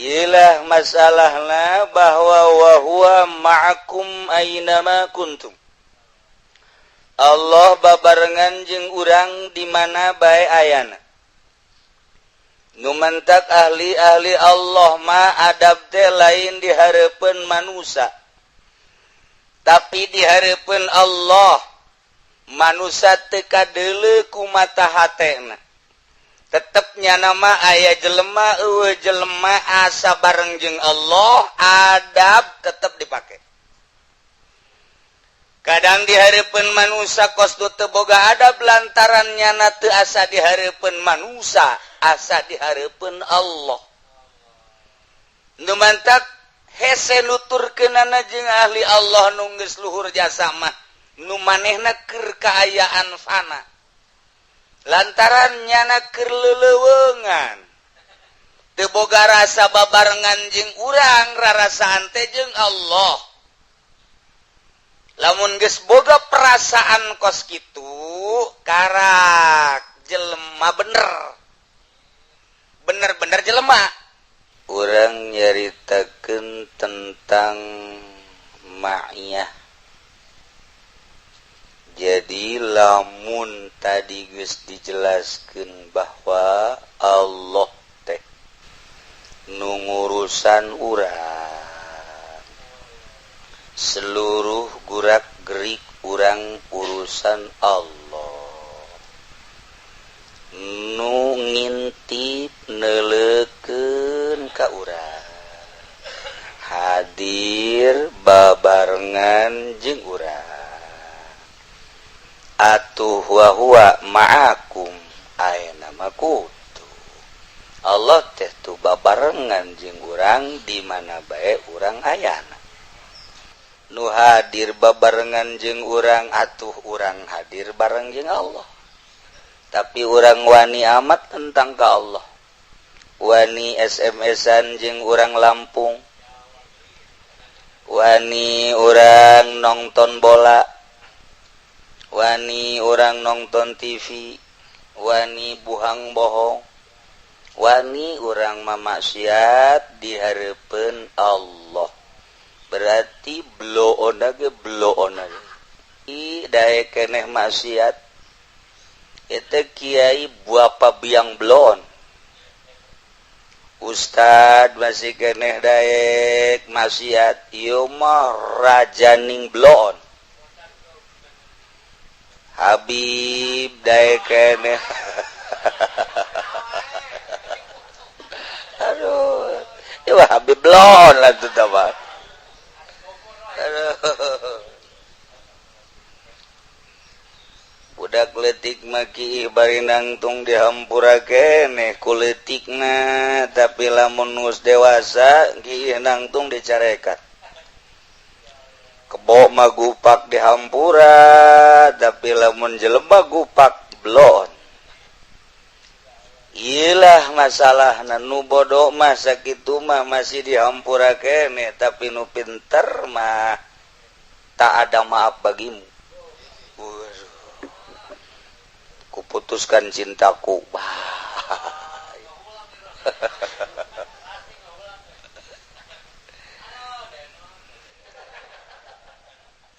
Iyalah masalahna bahwa wa huwa ma'akum ainama kuntum. Allah babarengan jeung urang di mana bae ayana. Nu mantak ahli-ahli Allah ma adab teh lain di hareupeun manusia, tapi di hareupeun Allah. Manusia teu kadeuleu ku mata hatena. Tetepnya nama aya jelema eueuh jelema asa bareng jeung Allah, adab tetep dipakai. Kadang di hareupeun manusia kos nu teu boga adab lantaran nyana teu asa di hareupeun manusia, asa di hareupeun Allah. Nu mantak hese nuturkeunana jeung ahli Allah nu geus luhur jasa mah, nu manehna keur kaayaan fana lantaran nyana keur leleuweungan, teu boga rasa babarengan jeung urang, rarasaan teh jeung Allah. Lamun geus boga perasaan kos kitu, karak jelema bener, bener-bener jelema. Urang nyaritakeun tentang ma'iyah. Jadi lamun tadi geus dijelaskeun bahwa Allah teh nu ngurusan urang, seluruh gurak gerik urang urusan Allah, nu ngintip neuleukeun ka urang, hadir babarengan jeung urang, atuh wa huwa ma'akum ayeuna mah kudu Allah teh tuh babarengan jeung urang di mana bae urang ayana. Nu hadir babarengan jeung urang, atuh urang hadir bareng jeung Allah. Tapi urang wani amat tentang ka Allah, wani SMS-an jeung urang Lampung, wani urang nonton bola, wani urang nonton TV, wani buhang bohong, wani urang mamaksiat di hareupeun Allah. Berarti bloon ge bloon i daek keneh maksiat itu. Kiai buapa biang bloon, Ustad masih keneh daek maksiat, ieu mah rajaning bloon. Habib daek keneh, aduh, ieu Habib bloon lah tuh. Aduh. Budak letik maki bari nangtung dihampura keneh ku leutikna, tapi lamun geus dewasa kiih nangtung dicarekan. Kebo mah gupak dihampura, tapi lamun jelema gupak bloon. Iyalah masalah nu bodoh mah sakitu mah masih dihampura keneh, tapi nu pinter mah tak ada maaf bagimu. Waduh. Kuputuskan cintaku.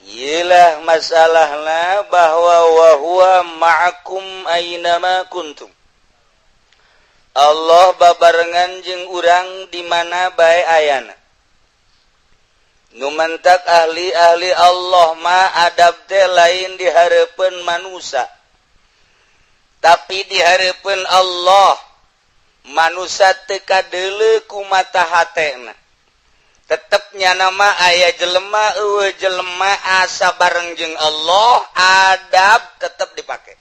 Iyalah masalahna bahwa wa huwa ma'akum ainama kuntum. Allah babarengan jeung urang di mana bae ayana. Nu mantak ahli-ahli Allah ma adab teh lain di hareupeun manusia, tapi di hareupeun Allah. Manusia teu kadeuleu ku mata hatena. Tetepnya nama aya jelema eueuh jelema asa bareng jeung Allah, adab tetep dipakai.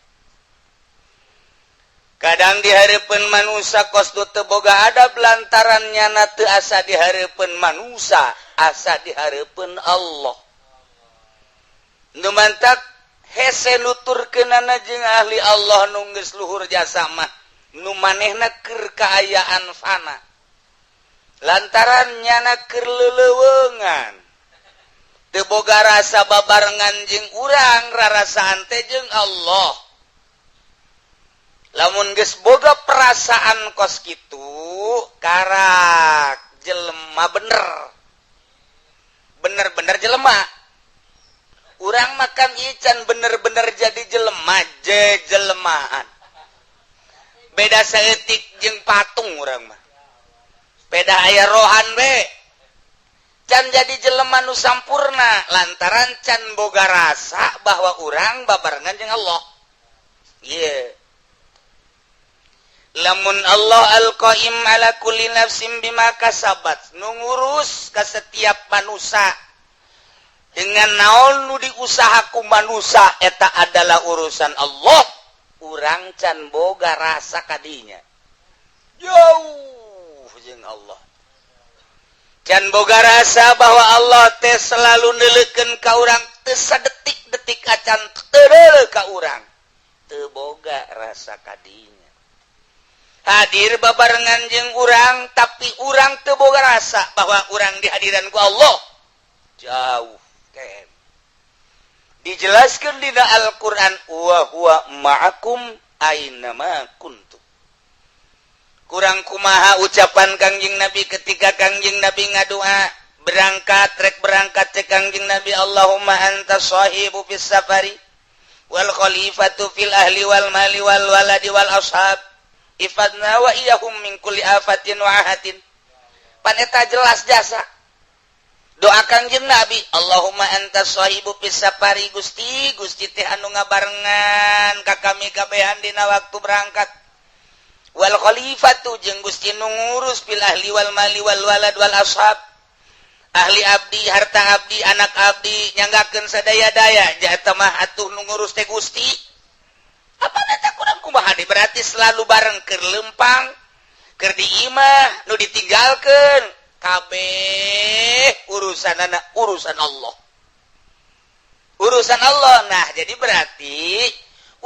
Kadang di hareupeun manusia kos nu teu boga adab lantaran nyana teu asa di hareupeun manusia, asa di hareupeun Allah. Nu mantak hese nuturkeunana jeung ahli Allah nu geus luhur jasa mah, nu manehna keur kaayaan fana lantaran nyana keur leleuweungan, teu boga rasa babarengan jeung urang, rarasaan teh jeung Allah. Lamun geus boga perasaan kos kitu, karak Jelema bener, bener-bener jelema. Urang makan ican bener-bener jadi jelema, jelemaan. Beda saeutik jeung patung urang mah. Beda aya rohan be. Can jadi jelema nu sampurna lantaran can boga rasa bahwa urang babarengan jeung Allah. Iya. Lamun Allah al-qaim ala kulli nafsin bima kasabat, nu ngurus ka setiap manusia dengan naon nu diusaha ku manusia eta adalah urusan Allah. Urang can boga rasa kadinya, jauh jeung Allah. Can boga rasa bahwa Allah teh selalu neuleukeun ka urang, teu sadetik-detik acan teu ka urang, teu boga rasa kadinya. Hadir babarengan jeung urang, tapi urang teu boga rasa bahwa urang dihadiran ku Allah, jauh kem. Dijelaskan dina Al-Qur'an, wa huwa ma'akum ainama kuntum. Kurang kumaha ucapan Kangjeng Nabi ketika Kangjeng Nabi ngadua berangkat, rek berangkat, cek Kangjeng Nabi, Allahumma anta sahibu fis safari wal khalifatu fil ahli wal mali wal waladi wal ashab, ihfadna wa iyyahum min kulli afatin wa ahatin. Pan eta jelas jasa doa Kangjeng Nabi, Allahumma anta sahibu fis safari, Gusti, Gusti teh anu ngabarengan ka kami kabehan dina waktu berangkat, wal khalifatu jeung Gusti nu ngurus, fil ahli wal mali wal walad wal ashab, ahli abdi, harta abdi, anak abdi, nyanggakeun sadaya-daya. Jata mah atuh nu ngurus teh Gusti. Apa eta kurang kumaha deui? Berarti selalu bareng, keur lempang, keur di imah, nu ditinggalkeun kabeh urusan anak, urusan Allah, urusan Allah. Nah, jadi berarti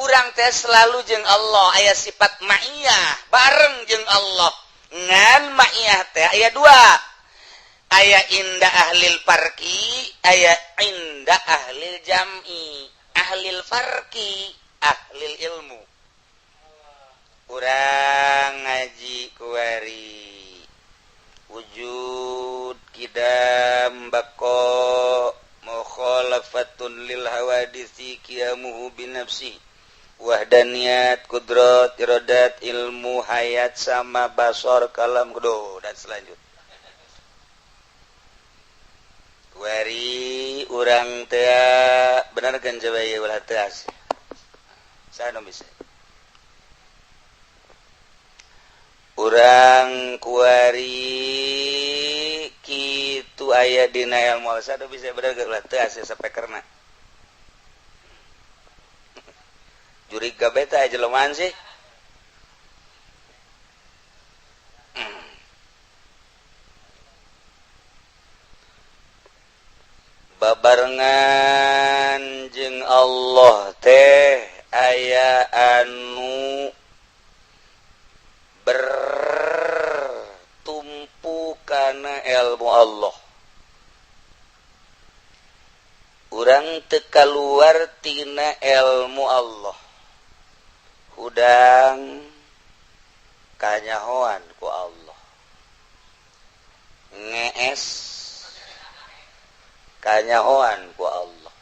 urang teh selalu jeung Allah, aya sifat ma'iyah, bareng jeung Allah. Ngan ma'iyah teh aya dua, aya inda ahlil farqi, aya inda ahlil jam'i. Ahlil farqi, ahlil ilmu. Urang ngaji kuari wujud, kidam, bako, mukhalafatun lil hawadisi, qiyamuhu binafsi, wahdaniyat, kudrat, iradat, ilmu, hayat, sama, basor, kalam, kudo, dan selanjutnya. Kuari urang teh bener kan, coba ya, ulah teu. Saya bisa urang kuari kitu aya dina ilmu, saya bisa bener ulah teu sampai karena jurig gabe teh jelema sih. Babarengan jeung Allah teh aya anu bertumpu kana ilmu Allah. Urang teu kaluar tina ilmu Allah, hudang kanyahoan ku Allah, ngees kanyahoan ku Allah,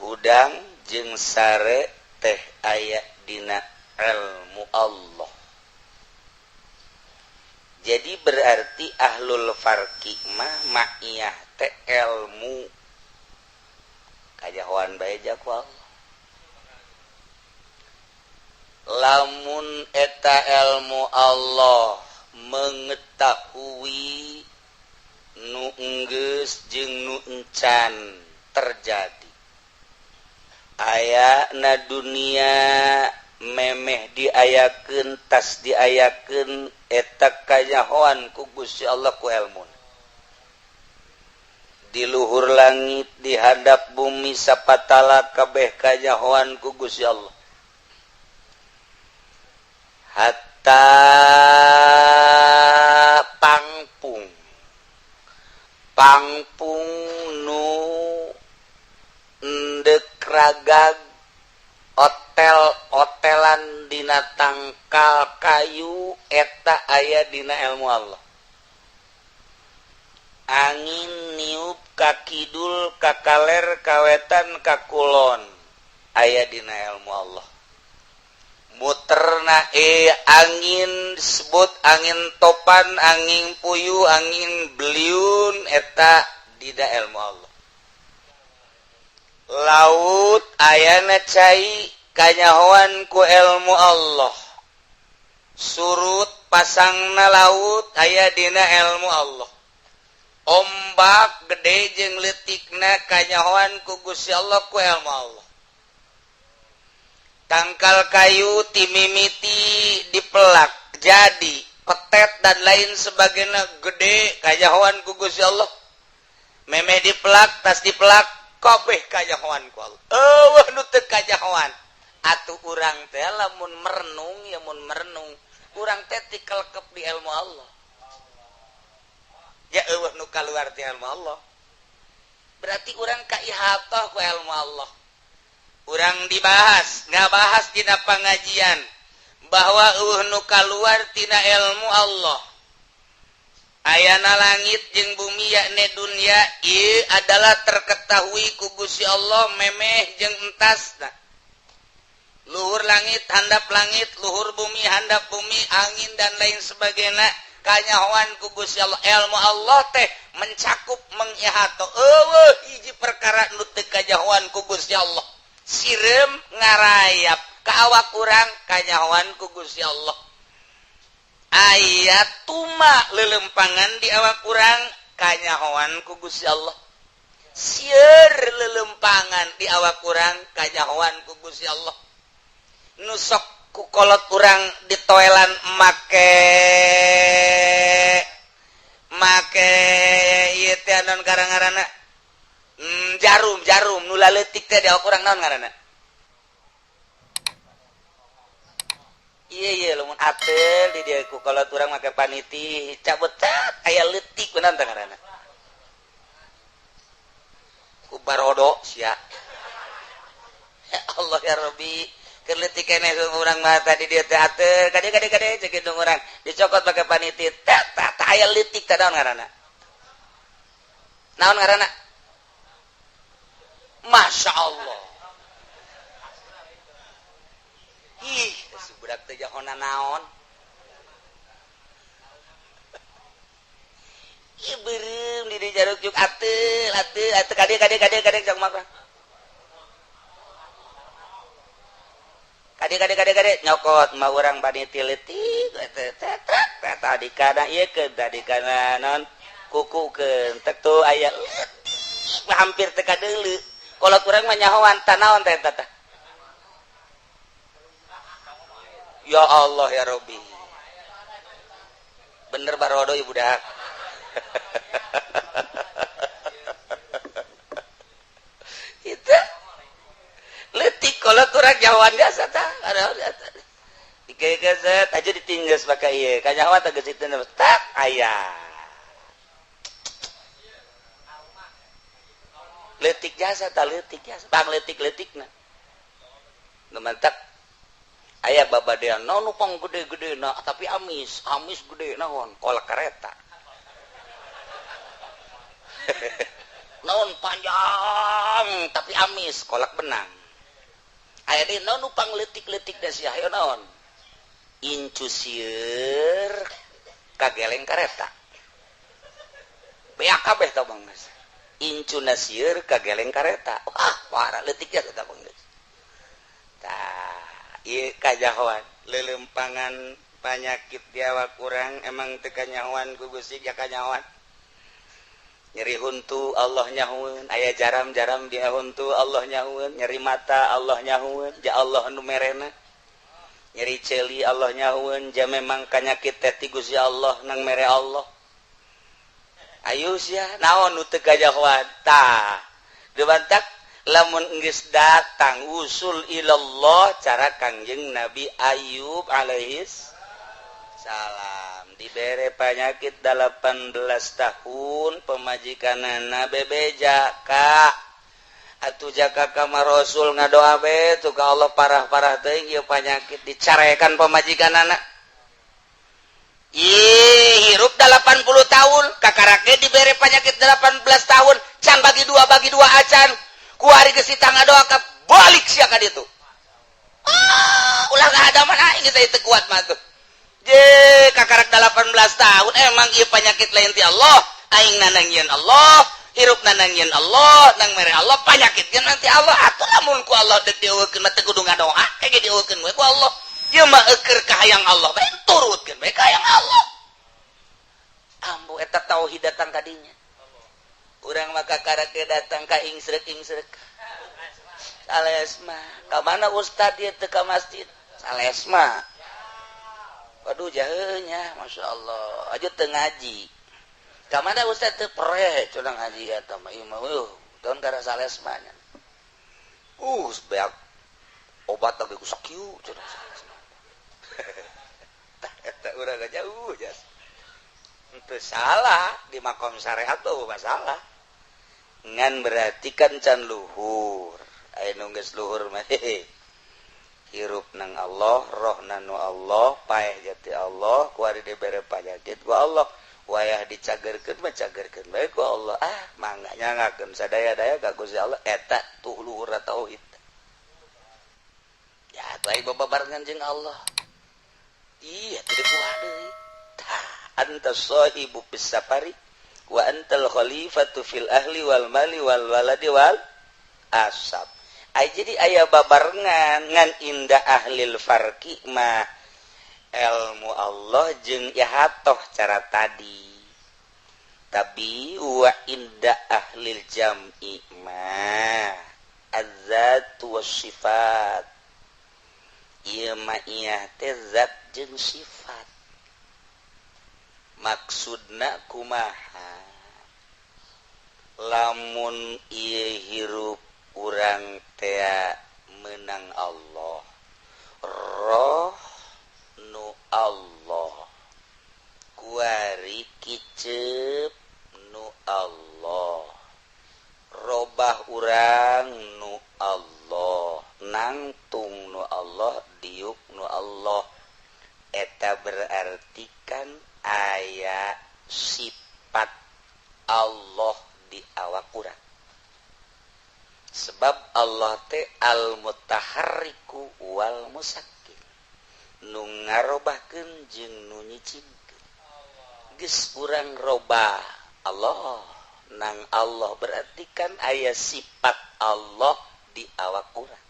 hudang jeung sare teh aya dina ilmu Allah. Jadi berarti ahlul farqi mah ma'iyah teh ilmu, kanyahoan bae ku Allah. Lamun eta ilmu Allah mengetahui nu enggeus jeung nu encan terjadi, aya na dunia memeh diayakeun, tas diayakeun, eta kanyahoan ku Gusti Allah ku ilmu. Di luhur langit, di hadap bumi, sapatala kabeh kanyahoan ku Gusti Allah. Hatta pangpung pangpung nu endek ragag otel-otelan. dina tangkal kayu eta aya dina ilmu Allah. Angin niup ka kidul ka kaler ka wetan ka kulon aya dina ilmu Allah. Muterna angin disebut angin topan, angin puyuh, angin beliun eta dina ilmu Allah. Laut ayana cai kanyahoan ku ilmu Allah. Surut pasangna laut aya dina ilmu Allah. Ombak gede jeung leutikna kanyahoan ku Gusti Allah ku ilmu Allah. Tangkal kayu timimiti dipelak jadi petet dan lain sebagainya gede kanyahoan ku Gusti Allah. Memeh dipelak tas dipelak kabeh kanyahoan ku Allah. Eueuh nu teu kanyahoan. Atuh urang teh lamun merenung ya mun merenung urang teh tikelkep di ilmu Allah. Ya eueuh nu kaluar ti ilmu Allah. Berarti urang kaihatah ku ilmu Allah. Urang dibahas, ngabahas dina pangajian bahwa eueuh nu kaluar tina ilmu Allah. Ayana langit jeung bumi yakni dunia ieu adalah terketahui ku Gusti Allah memeh jeung entasna. Luhur langit handap langit, luhur bumi handap bumi, angin dan lain sebagainya kanyahoan ku Gusti Allah. Ilmu Allah teh mencakup mengihato eueuh hiji perkara nu teu kanyahoan ku Gusti Allah. Sireum ngarayap ka awak urang kanyahoan ku Gusti Allah. Aya tuma lelempangan di awak urang kanyahoan ku Gusti Allah. Sieur lelempangan di awak urang kanyahoan ku Gusti Allah. Nu sok ku kolot urang ditoelan make make ieu teh naon ngaranna jarum jarum nu laletik teh di awak urang naon ngaranna? Iya iya lamun atel di dieu ku kolot urang make paniti cabut cat aya leutik kunaon teh ngaranna? Ku barodo sia. Ya Allah ya Rabbi, keur leutik keneh urang mah tadi dieu teh atel kade kade kade ceuk indung urang dicokot make paniti tat tat aya leutik teh naon ngaranna? Naon ngaranna? Masya Allah. Ih, si budak teh jahona naon? Ih, beureum di dieu jaruk juk ateul ateul ateul kade kade kade kade cok mah. Kade kade kade kade nyokot mah urang paniti leutik teh teh teh tadi kana ieu keun tadi kana naon kukukeun tek tuh aya leutik hampir teu kadeuleu. Kolot urang mah nyahoan tanaon teh eta teh. Ya Allah ya Rabbi. Bener barodo ieu budak. Itu leutik kolot urang nyahoan biasa tah. Dikekeset aja ditinggeus make ieu. Kanyahoan teh geus itu tak aya. Leutik jasa ta leutik jasa bang leutik-leutikna nu mantak aya babadean naon nu pang gede-gede na tapi amis amis gede naon kolak kareta naon panjang tapi amis kolak benang aya deui naon nu pang leutik-leutik da sia hayo naon incu sieur kageleng kareta beak kabeh tah bang geus incu nasieur kageleng kareta. Wah, parah leutik ya eta bang geus. Tah, ieu kajahoan leuleumpangan panyakit di awak urang emang teu kanyahoan ku Gusti ya kanyahoan. Nyeri huntu Allah nyahoeun, aya jaram-jaram di huntu Allah nyahoeun, nyeri mata Allah nyahoeun, ja Allah nu merena. Nyeri ceuli Allah nyahoeun, ja memang kanyakit teh ti Gusti Allah nang mere Allah. Ayo sia naon nu teu kajahoan tah dibantak lamun geus datang usul ilallah cara Kangjeng Nabi Ayub alaihis salam dibere panyakit 18 tahun pemajikanana bebeja ka Atuh jaka ka Rasul ngadoa be tuh ka Allah, parah-parah teuing ieu panyakit, dicarekan pamajikanana. Ih, hirup 80 tahun, kakarake dibere penyakit 18 tahun, can bagi dua, bagi dua acan. Kuari geus ngadoa ka balik sia ka ditu. Ah, ulah ngahadaman aing geus teu kuat mah tuh. Je, kakarak 18 tahun, emang ieu penyakit lain ti Allah, aing nanangieun Allah, hirup nanangieun Allah, nang mere Allah, penyakit ge nanti Allah. Atuh lamun ku Allah deuk dieuweukeun mah teu kudu ngadoa, kayak dieuweukeun we ku Allah. Ieu mah eueur kahayang Allah bae, turutkeun bae kahayang Allah. Ambu eta tauhid datang kadinya. Urang mah kakarake datang ka ingsrek-ingsrek. Salesma, ka mana ustad ieu teu ka masjid? Salesma. Waduh, jahenya, Masya Allah, aja teu ngaji. Ka mana ustad teu pre cenah ngaji eta mah ieu mah tahun kana salesma nya. Beak obat lagi ku sakieu cenah salesma. Tah eta urang jauh jas. Itu salah di makom syariat tuh masalah. Ngan berarti kan can luhur. Aya nu geus luhur mah hirup nang Allah, roh nanu Allah, paeh jati Allah, kuari dibere panyakit ku Allah, wayah dicagerkeun mah cagerkeun bae ku Allah. Ah, mangga nyangakeun sadaya-daya ka Gusti Allah, eta tuh luhur tauhid. Ya, atuh aing babarengan jeung Allah. Iya, tidak kuat deui. Tah, anta sahibu fis safari wa antal khalifatu fil ahli wal mali wal waladi wal asab. Ay, jadi aya babarengan, ngan inda ahlil farqi mah ilmu Allah jeung ihatoh cara tadi. Tapi wa inda ahlil jam'i mah azzat was sifat. Ieu ma'iyah teh zat jeung sifat. Maksudna kumaha? Lamun ieu hirup urang tea menang Allah, roh nu Allah, kuari kicep nu Allah, robah urang nu Allah, nangtung nu Allah, diuk nu Allah, eta berarti kan aya sifat Allah di awak urang. Sebab Allah teh al-mutaharriku wal musakkin, nu ngarobahkeun jeung nu nyicingkeun. Geus urang robah Allah nang Allah, berarti kan aya sifat Allah di awak urang.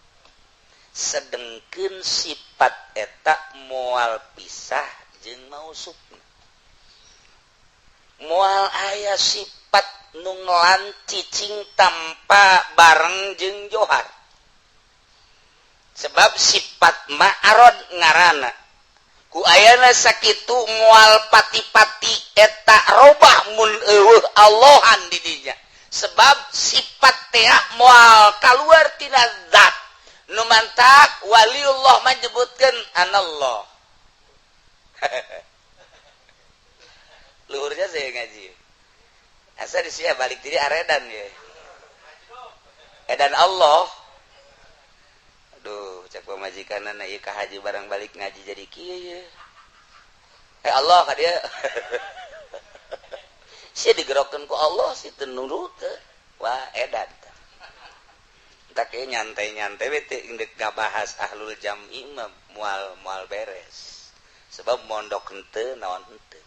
Sedengkeun sifat eta moal pisah jeung mausufna, moal aya sifat nu ngelancicing tanpa bareng jeung johar, sebab sifat ma'arod ngarana ku ayana sakitu moal pati-pati eta robah mun eueuh Allahan di dinya, sebab sifat teh moal kaluar tina zat. Nu mantak waliullah menyebutkeun anallah. Luhurnya saya ngaji asa di sia balik diri aredan ya edan Allah. Aduh, cek pamajikan ieu ka haji barang balik ngaji jadi kieu ye. Eh, Allah ka dia sia digerokeun ku Allah si teu nurut. Wah, edan tak nyantai-nyantai we teh indek ngabahas ahlul jam'i mah moal moal beres, sebab mondok henteu, naon henteu,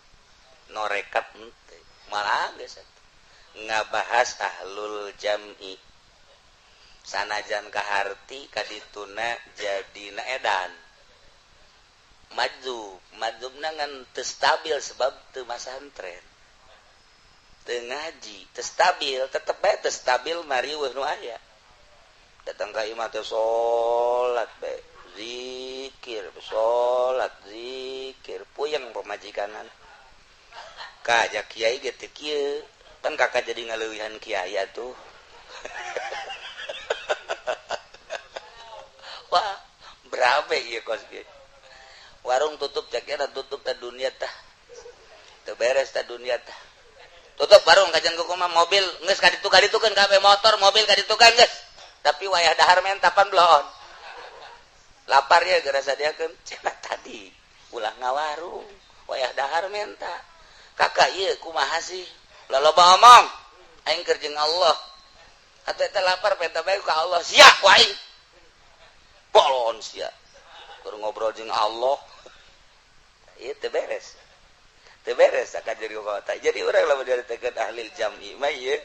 norekat henteu, malah geus ngabahas ahlul jam'i sanajan kaharti kadituna jadina edan maju majubna ngan teu stabil, sebab teu masantren, teu ngaji, teu stabil, tetep bae teu stabil. Mari weuh nu aya datang ka imah teh salat bae, zikir, salat, zikir, puyeng pamajikanan ka aja kiai ge teu kieu kan, kakak jadi ngaleuwihan kiai atuh. Wah, berapa ieu kos kieu warung tutup, cek era tutup ta dunia tah, teu beres ta dunia tah, tutup warung kajian kumaha, mobil geus kaditu kaditukeun kabeh, motor mobil kaditukan geus. Tapi wayah dahar menta pan bloon. Lapar ya gara sadiakeun. Cenah tadi ulah ngawarung, wayah dahar menta. Kakak ieu kumaha sih? Loba omong. Aing keur jeung Allah. Atuh eta lapar penta bae ka Allah. Sia ku aing. Bolon sia. Keur ngobrol jeung Allah. Ieu teu beres. Teu beres akan jadi kota. Jadi urang lamun diaritekeun ahli jam'i mah ieu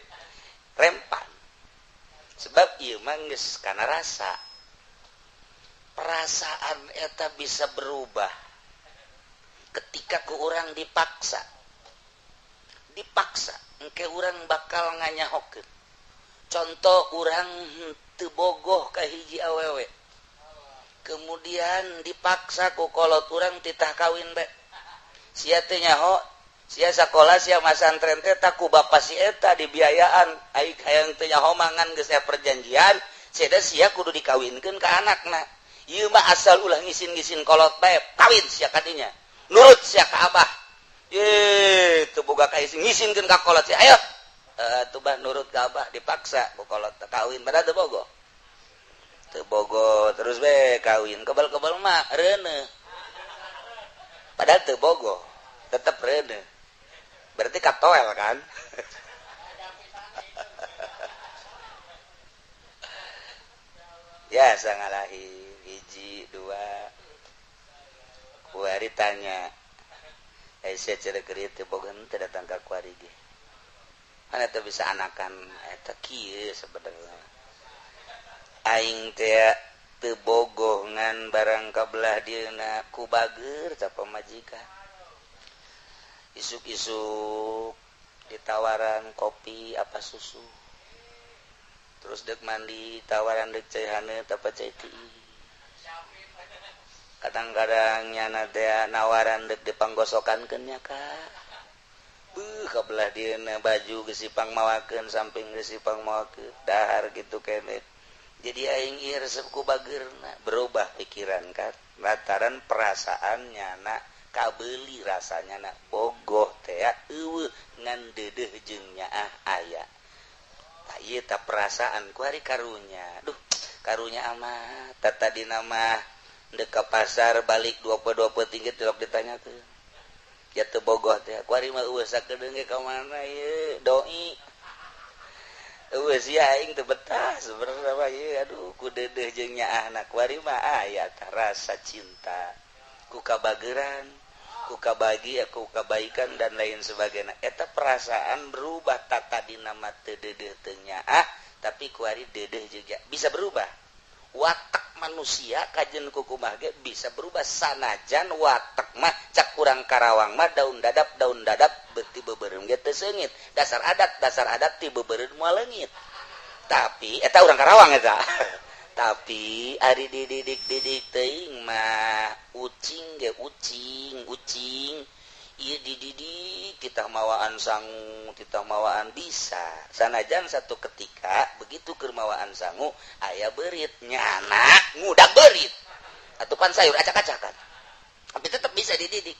rempan. Sebab ieu mah geus kana rasa. Perasaan eta bisa berubah ketika ku urang dipaksa. Dipaksa engke urang bakal nganyahokeun. Contoh urang teu bogoh ka hiji awewe. Kemudian dipaksa ku kolot urang titah kawin bae. Sia teu nyaho, sia sakola sia masantren teh ku bapa si eta dibiayaan. Aing hayang teu nyaho mangan geus aya perjanjian, sia sia kudu dikawinkeun ka anakna. Ieu mah asal ulah ngisin-ngisin kolot bae, kawin sia kadinya. Nurut sia ka abah. Ye, teu boga ka ngisinkeun ka kolot sia. Ayo. Tuh bah nurut ka abah dipaksa ku kolot kawin padahal teu bogoh. Teu bogoh terus be kawin kebal-kebal mah reuneuh. Padahal teu bogoh, tetep reuneuh. Berarti katoel kan? Ya sangalahi hiji dua kuari tanya sia cereuk teu bogoh teu datang ka kuari ge. Mana teu bisa anakan eta kieu sebenarnya. Aing teh teu bogoh ngan barang kabelah dieuna ku bager ta pamajikan. Isuk-isuk ditawaran kopi apa susu. Terus dek mandi tawaran dek cai haneut apa cai tiis. Kadang-kadang nyana teh nawaran dek dipanggosokankeun nya ka. Beuh kabelah dieuna baju geus dipangmawakeun samping geus dipangmawakeun dahar kitu keneh. Jadi aing ieu resep ku bageurna berubah pikiran kan lantaran perasaan nyana kabeuli rasanya na bogoh teh eueuh ngan deudeuh jeung nyaah aya. Tah ieu tah perasaan ku ari karunya. Duh, karunya amat. Tah tadina mah deuk ka pasar balik 22 tinggi tilok ditanyakeun. Ya teu bogoh teh ku ari mah eueuh sakedeung ge ka mana ieu doi. Eueuh sia aing teu betah sebenarnya mah ieu aduh ku deudeuh jeung nyaahna ku ari mah aya tah rasa cinta ku kabageran ku kabagi ku kabaikan dan lain sebagainya. Eta perasaan berubah tata dina mah teu deudeuh teu nyaah tapi ku ari deudeuh juga bisa berubah. Watak manusia kajen kukumah ge bisa berubah sanajan watak mah cak urang Karawang mah daun dadap beuti beubeurem ge teu seungit. Dasar adat ti beubeurem moal leungit. Tapi eta urang Karawang eta. Tapi ari dididik-didik teuing mah ucing ge ucing ieu dididik titah mawaan sangu titah mawaan bisa sanajan satu ketika begitu keur mawaan sangu aya beurit nyana ngudak beurit atuh pan sayur acak-acakan tapi tetap bisa dididik.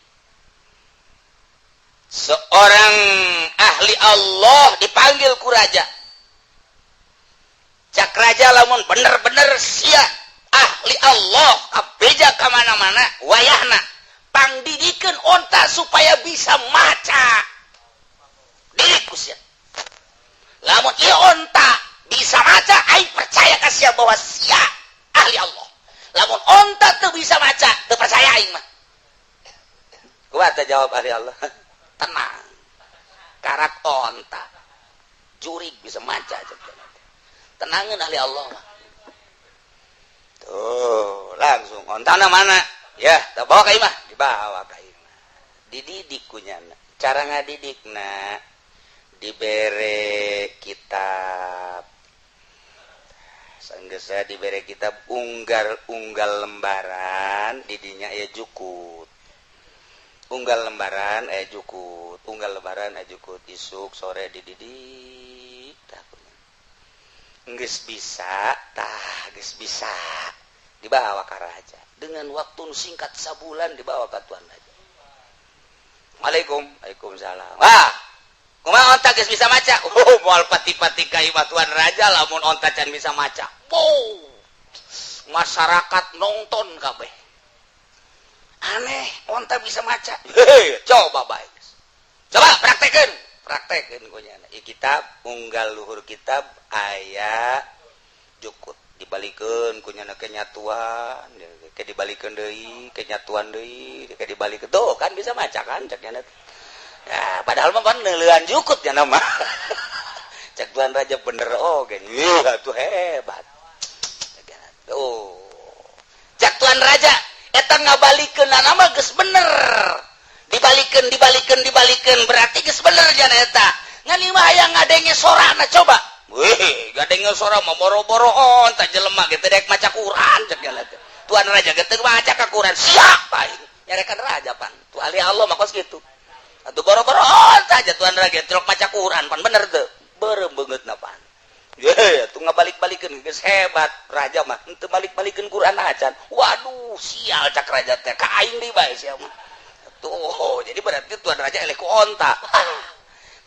Seorang ahli Allah dipanggil ku raja. Cak raja lamun bener-bener sia ahli Allah kabeja ka mana-mana wayahna pangdidikeun onta supaya bisa maca. Didik ku sia. Lamun ieu onta bisa maca aing percaya ka sia bahwa sia ahli Allah. Lamun onta teu bisa maca teu percaya aing mah. Kumaha teh jawab ahli Allah? Tenang. Karak onta jurig bisa maca tenangin ahli Allah mah. Tuh, langsung ontana mana? Ya, tak bawa ka imah, dibawa ka imah. Dididik ku nyana. Cara ngadidikna dibere kitab. Sanggeus dibere kitab unggal-unggal lembaran didinya aya jukut. Unggal lembaran aya jukut, unggal lembaran aya jukut isuk sore dididik tah. Geus bisa tah geus bisa dibawa ka raja dengan waktu singkat sabulan dibawa ka tuan raja. Waalaikum, waalaikumsalam. Wah, Kumaha onta geus bisa maca? Oh, moal pati-pati ka imah tuan raja lamun onta can bisa maca. Wow. Masyarakat nonton kabeh. Aneh, onta bisa maca. Hei, coba baik. Coba praktekeun. Praktekeun ku nyana. I kitab unggal luhur kitab aya jukut dibalikeun ku nyana kenyatuan, ke dibalikeun deui, kenyatuan deui, ke dibalikeun. Tuh kan bisa maca kan cek nyana. Ya, padahal mah pan neuleuan jukut ya nama. Cek tuan raja bener, oh gini, tuh hebat. Tuh. Cek tuan raja eta ngabalikeun nama geus bener. Dibalikeun, dibalikeun, dibalikeun, berarti geus bener jana eta. Ngan ieu mah hayang ngadenge sorana coba. Wih, ngadenge sora mah boro-boro onta, jelema ge teu daek maca Quran cek nyana teh. Tuan raja ge teu maca ka Quran. Siap aing. Nyarekan raja pan. Tuh ahli Allah mah kos kitu. Atuh boro-boro onta aja tuan raja celok maca Quran pan bener teu. Beureum beungeutna pan. Ye, tuh ngabalik-balikeun geus hebat raja mah henteu balik-balikeun Quran acan. Waduh, sial cak raja teh ka aing deui bae sia mah. Tuh, jadi berarti tuan raja eleh ku onta.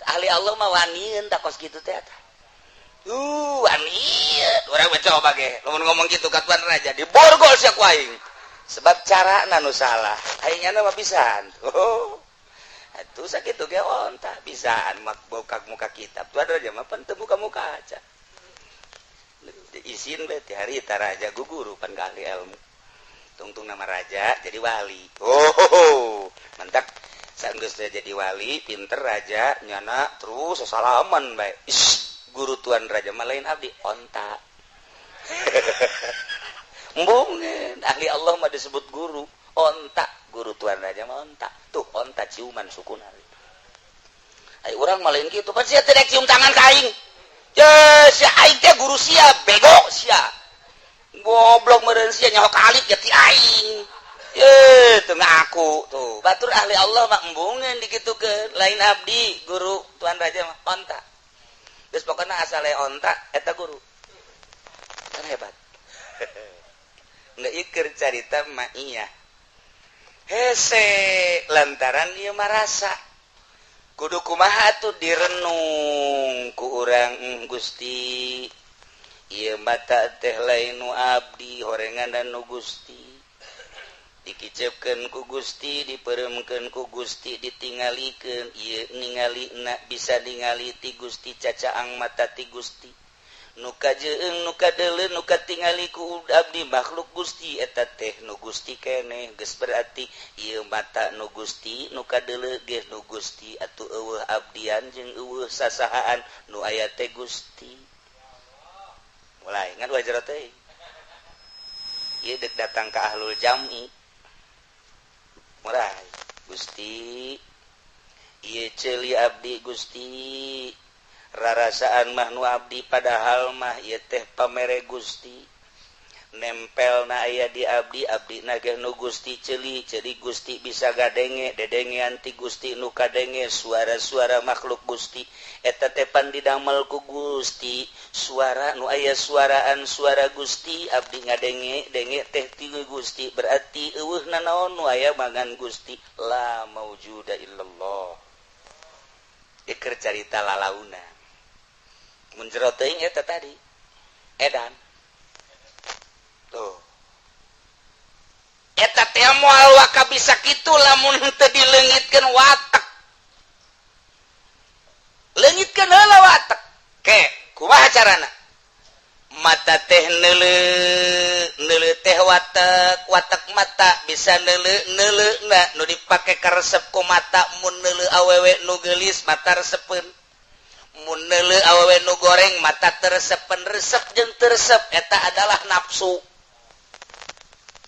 Ahli Allah mah wanieun tak kos kitu teh eta. Wanieun. Urang mah coba ge, lamun ngomong kitu ka tuan raja diborgol sia ku aing. Sebab cara nu salah. Aing nya mah bisaan. Oh. Atuh sakitu ge onta bisaan mak buka muka kitab. Tuan raja mah pan teu muka-muka aja. Izin berarti hari eta raja guguru pan ka ahli ilmu. Tungtung nama raja jadi wali. Oh, mantap. Sanggeus jadi wali, pinter raja nyana terus salaman bae. Ish, guru tuan raja mah lain abdi, onta. Embung ahli Allah mah disebut guru, onta. Guru tuan raja mah onta. Tuh onta ciuman sukuna. Ayo urang mah lain kitu, pan sia teh cium tangan ka aing. Ye, sia aing teh guru sia, bego sia. Goblok meureun sia nyaho kalit ge ti aing. Ye, teu ngaku tuh. Batur ahli Allah mah embungeun dikitukeun, lain abdi guru tuan raja mah onta. Geus pokona asal onta eta guru. Kan hebat. Nggak iker carita mah iya. Hese lantaran ieu marasa. Kudu kumaha tuh direnung ku urang, Gusti. Ieu mata teh lain nu abdi horengan dan nu Gusti. Dikicepkeun ku Gusti, dipeuremkeun ku Gusti, ditingalikeun ieu ningali na bisa ningali ti Gusti, cacaang mata ti Gusti. Nu kajeung, nu kadeuleu, nu katingali ku abdi makhluk Gusti eta teh nu Gusti keneh. Geus berarti ieu mata nu Gusti, nu kadeuleu ge nu Gusti, atuh eueuh abdian jeung eueuh sasahaan, nu aya teh Gusti. Mulai ngan wajar teh ieu dek datang ka ahlul jami. Mulai, Gusti, ieu ceuli abdi Gusti, rarasaan mah nu abdi, padahal mah ieu teh pamere Gusti, nempel na aya di abdi, abdi na ge nu Gusti, ceuli ceuli Gusti, bisa gadenge dedengean ti Gusti, nu kadenge suara-suara makhluk Gusti eta teh pan didamel ku Gusti, suara nu aya suaraan suara Gusti, abdi ngadenge denge teh ti Gusti, berarti eueuh nanaon, nu aya mangan Gusti, la maujuda illallah. Iker carita lalauna mun jero teuing eta tadi edan tuh eta teh moal waka bisa kitu lamun henteu dileungitkeun watek. Leungitkeun heula watek ke kumaha carana mata teh neuleu neuleu teh watek, watek mata bisa neuleu neuleu na nu dipake karesep ku mata. Mun neuleu awewe nu geulis, mata resepeun. Mun neuleu awewe nu goreng, mata teresepen. Resep jeung teresep eta adalah nafsu,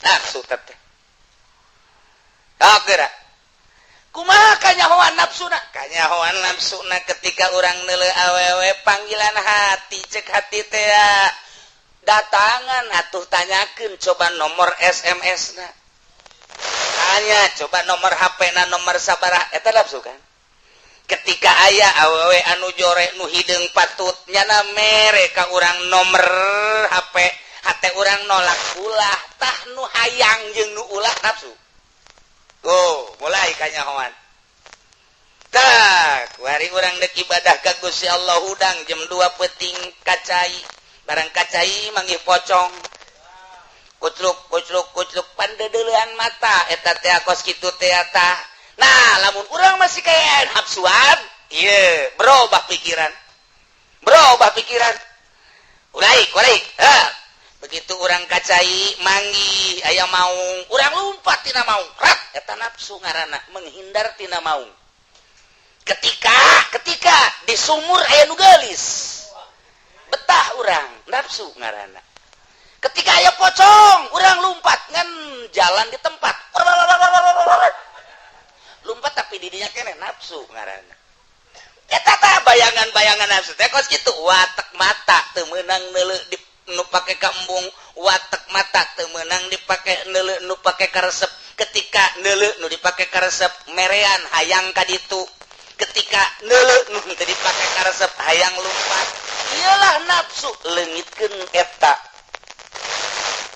nafsu teh. Oke, kumaha kanyahoan nafsuna? Kanyahoan nafsuna ketika urang neuleu awewe, panggilan hati, cek hati teh datangan atuh, tanyakeun coba nomor SMS na, tanya coba nomor HP na, nomor sabaraha. Eta nafsu kan. Ketika aya awewe anu jore, nu hideung patut, nyana mere ka urang nomor HP, hate urang nolak ulah. Tah, nu hayang jeung nu ulah nafsu. Tuh, mulai kanyahoan. Tak kuari urang dek ibadah ka Gusti Allah, hudang jam 2 peuting kacai, barang kacai manggih pocong, kucluk kucluk kucluk, pandeudeulean mata eta teh, kos kitu teh tah. Nah, lamun urang masih kayak nafsuan, iya, berubah pikiran, berubah pikiran, ulaik ulaik. Begitu urang kacai manggih aya maung, urang lumpat tina maung rat, eta nafsu ngaranna, menghindar tina maung. Ketika ketika di sumur aya nu geulis, betah urang, nafsu ngaranna. Ketika aya pocong, urang lumpat, ngan jalan di tempat lumpat, tapi didinya kene, nafsu ngaranna eta tah. Bayangan-bayangan nafsu teh kos kitu. Watek mata teu meunang neuleu di nu pake kaembung, watek mata teu meunang dipake neuleu nu pake karesep. Ketika neuleu nu dipake karesep, merean hayang ka ditu. Ketika neuleu nu teu dipake karesep, hayang lumpat. Iyalah, nafsu. Leungitkeun eta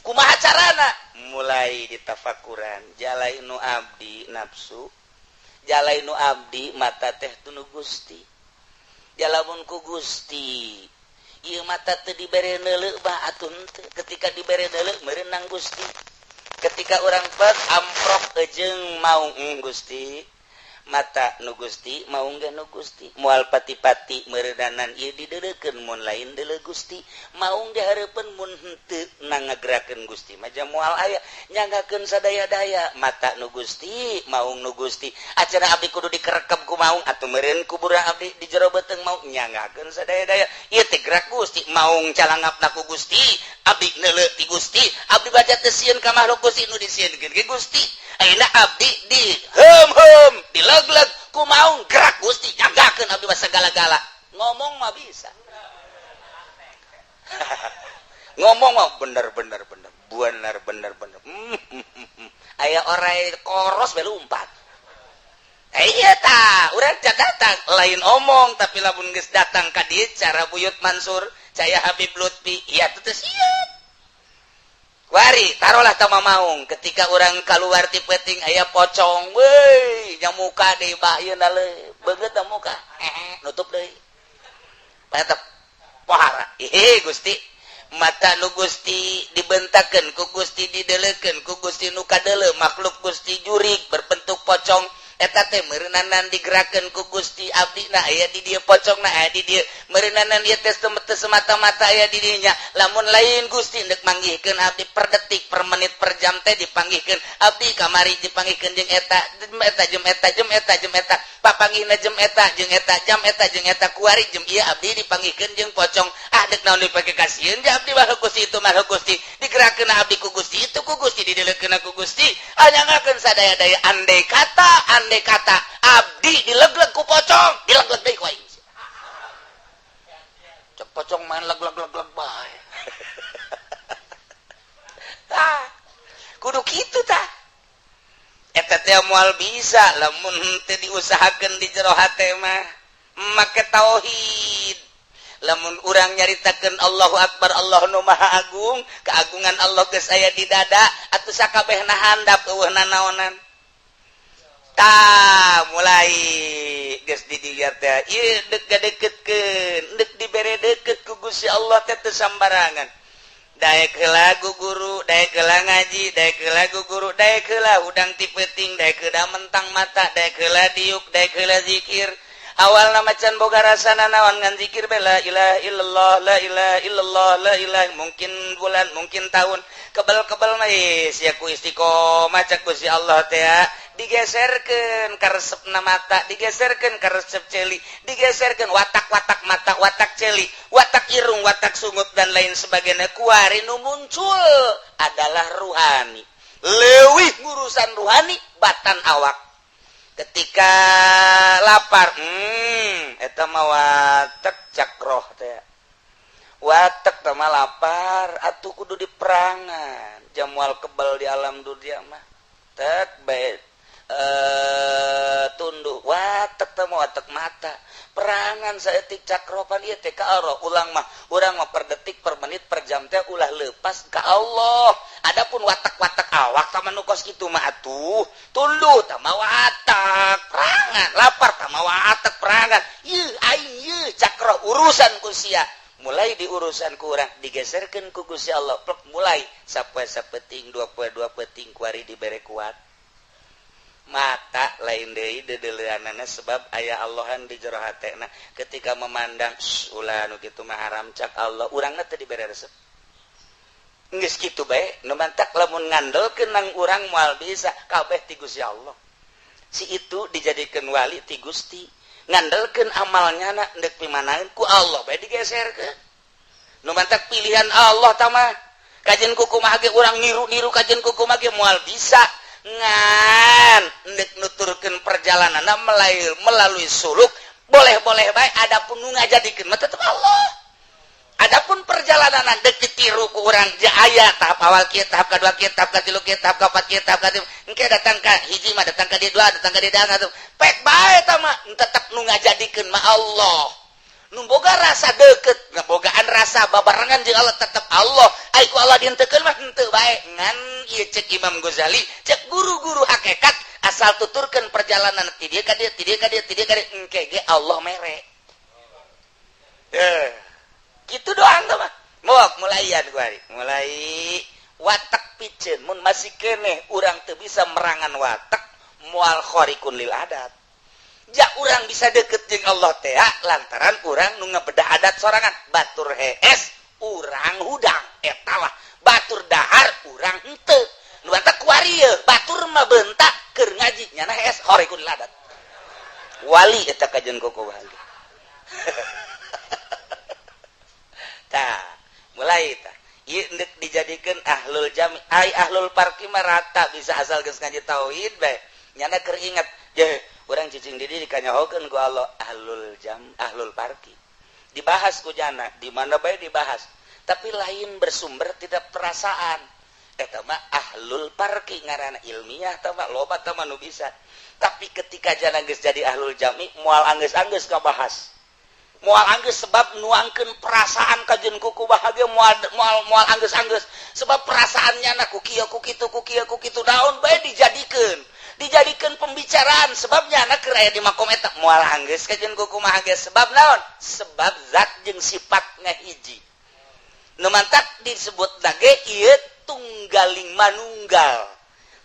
kumaha carana? Mulai ditafakuran, jalai nu abdi nafsu, jalai nu abdi mata teh tunu Gusti. Jalamun ku Gusti ieu mata teu dibere neuleu bah atuh henteu. Ketika dibere neuleu, merenang Gusti. Ketika urang pek amprok jeung maung, Gusti, mata nu Gusti, maung ge nu Gusti, moal pati-pati meureunanan ieu dideuleukeun mun lain deuleu Gusti. Maung dihareupeun mun henteu ngagerakeun Gusti mah moal aya. Nyanggakeun sadaya-daya, mata nu Gusti, maung nu Gusti. Acara abdi kudu dikerekep ku maung atuh meureun kuburan abdi di jero beuteung maung. Nyanggakeun sadaya-daya, ieu teh gerak Gusti. Maung calangapna ku Gusti, abdi neuleu ti Gusti, abdi baca teu sieun ka makhluk Gusti, nu disieunkeun ge Gusti. Ayeuna abdi di hem hem, dilegleg ku maung, gerak Gusti. Nyanggakeun abdi mah segala-gala. Ngomong mah bisa, ngomong mah bener bener bener bener bener bener. Aya orai koros bae lumpat. Iya ta, urang datang lain omong, tapi lamun geus datang ka dieu cara Buyut Mansur, caya Habib Lutfi, iya teu sieun. Wari taruhlah tama maung, ketika orang keluar ti peuting aya pocong, weuy, nyamuka deui bah ieu le beungeut muka nutup deui, tetep pohara. Ih Gusti, mata nu Gusti, dibentakeun ku Gusti, dideleukeun ku Gusti, nu kadeuleu makhluk Gusti jurig berbentuk pocong eta teh meureunanan digerakkeun ku Gusti. Abdi na aya di dieu, pocong na aya di dieu, meureunanan ieu teh semata-mata aya di dinya. Lamun lain Gusti ndek manggihkeun abdi per detik, per menit, per jam teh dipanggihkeun abdi kamari, dipanggihkeun jeung eta eta jam eta jam eta jam eta, papanggihna jam eta jeung eta jam eta jeung eta, kuari jam ieu abdi dipanggihkeun jeung pocong. Ah, dek naon dipake kasieun ja abdi? Makhluk Gusti, itu makhluk Gusti, digerakkeun abdi ku Gusti, itu ku Gusti, dideleukeun ku Gusti. Anyangakeun sadaya-daya. Andai kata, andai kata abdi dilegleg ku pocong, dilegleg deui ku aing. Cek pocong main leg leg leg leg bae. Tah, kudu kitu tah. Eta teh moal bisa lamun teu diusahakeun di jero hate mah make tauhid. Lamun urang nyaritakeun Allahu Akbar, Allah nu Maha Agung, keagungan Allah geus aya di dada atuh, sakabehna handap, eueuh nanaonan. Tah, mulai geus di dieu teh, ieu deuk gadeketkeun, deuk dibere deket ku Gusti Allah teh teu sambarangan. Daek heula guru, daek heula ngaji, daek heula guru, daek heula hudang ti peuting, daek heula mentang mata, daek heula diuk, daek heula zikir. Awal nama can boga rasana naon, ngan zikir be, la ilaha illallah, la ilaha illallah, la ilaha. Mungkin bulan, mungkin tahun, kebel-kebel mah sia ku istiqomah. Cak Gusti Allah teh digeserkeun karesepna mata, digeserkeun karesep ceuli, digeserkeun watak-watak mata, watak ceuli, watak irung, watak sungut, dan lain sebagainya. Kuari nu muncul adalah ruhani, leuwih ngurusan ruhani batan awak. Ketika lapar, eta mah watek cakroh teh, watek teh mah lapar atuh kudu diperangan. Jamual kebal di alam dunia mah tek bae, tunduh watek teh mah watek mata, perangan saeutik cakropan ieu teh ka Allah. Ulang mah urang mah per detik, per menit, per jam teh ulah lepas ka Allah. Adapun watak-watak awak tah mah nu kos kitu mah atuh tunduh tah mah watak perangan. Sorangan lapar tah, mawa atek perangan. Ieu aing ieu cakra urusan ku sia. Mulai di urusan ku urang digeserkeun ku Gusti Allah. Plek, mulai sapoe sapeting, 2 poe 2 peuting, kuari dibere kuat mata lain deui deudeuleunana, sebab aya Allahan di jero hatena. Ketika memandang, "Ulah nu kitu mah, haram cak Allah," urangna teu dibere resep. Geus kitu bae. Nu mantak lamun ngandelkeun nang urang moal bisa, kabeh ti Gusti Allah. Si itu dijadikeun wali ti Gusti, ngandelkeun amalnya na ndek pimanaeun, ku Allah bae digeserkeun. Nu mantak pilihan Allah tah mah, kajeun kumaha ge urang niru-niru kajeun kumaha ge moal bisa. Ngan ndek nuturkeun perjalanan melalui melalui suluk boleh-boleh bae, adapun nu ngajadikeun mah tetep Allah. Adapun perjalanan dek ditiru ku urang aya tahap awal kieu, tahap kedua kieu, tahap katilu kieu, tahap keempat kieu, tahap katilu engke datang ka hiji mah, datang ka dieu dua, datang ka dieu dua, pek bae eta mah. Tetep nu ngajadikeun mah Allah. Nu boga rasa deket, ngebogaan rasa babarengan jeung Allah tetep Allah. Ai ku Allah dihentekeun mah henteu bae. Ngan ieu cek Imam Ghazali, cek guru-guru hakikat, asal tuturkeun perjalanan ti dieu ka dieu, ti dieu ka dieu, ti dieu ka dieu, engke ge Allah mere. Eh, gitu doang tuh mah. Mau mulaian gua mulai watak piceun. Mun masih keneh urang teu bisa merangan watak, moal khariqun lil adat. Ja urang bisa deket jeung Allah teh lantaran urang nu ngabedah adat sorangan. Batur hees, urang hudang, eta lah. Batur dahar, urang henteu. Nu mantak kuari batur mah bentak keur ngaji, nyana hees, khariqun lil adat, wali eta kajeun koko wali. Tah, mulai tah ieu endek dijadikeun ahlul jami. Ai ahlul parki mah rata bisa, asal geus ngaji tauhid bae nyana keur inget je urang cicing di dieu dikanyahokeun ku Allah. Ahlul jam, ahlul parki dibahas ku jana di mana bae dibahas, tapi lain bersumber tidak perasaan. Eta mah ahlul parki ngaranna, ilmiah tah mah, loba tah mah nu bisa. Tapi ketika jana geus jadi ahlul jami, moal anggeus-anggeus ngabahas, moal anggeus, sebab nuangkeun perasaan kajeun kuku bahagia moal moal moal anggeus-anggeus, sebab perasaannya na ku kieu, ku kitu, ku kieu, ku kitu, daun bae dijadikeun dijadikeun pembicaraan, sebabnya anak keur aya di makom eta moal anggeus kajeun kuku bahagia. Sebab naon? Sebab zat jeung sifat ngahiji. Nu mantak disebut lagi ieu tunggaling manunggal.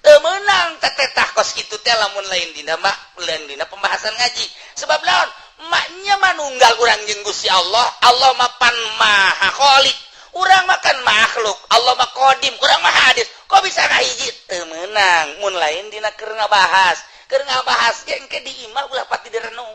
Teu meunang tetetah kos kitu teh lamun lain dina mah, lain dina pembahasan ngaji. Sebab naon? Maknya manunggal urang jeung Gusti Allah. Allah mapan maha khalik, urang makan makhluk. Allah mah qadim, urang mah hadis, kok bisa ngahiji? Teu meunang mun lain dina keur ngabahas. Keur ngabahas ge engke di imah ulah pati direnung.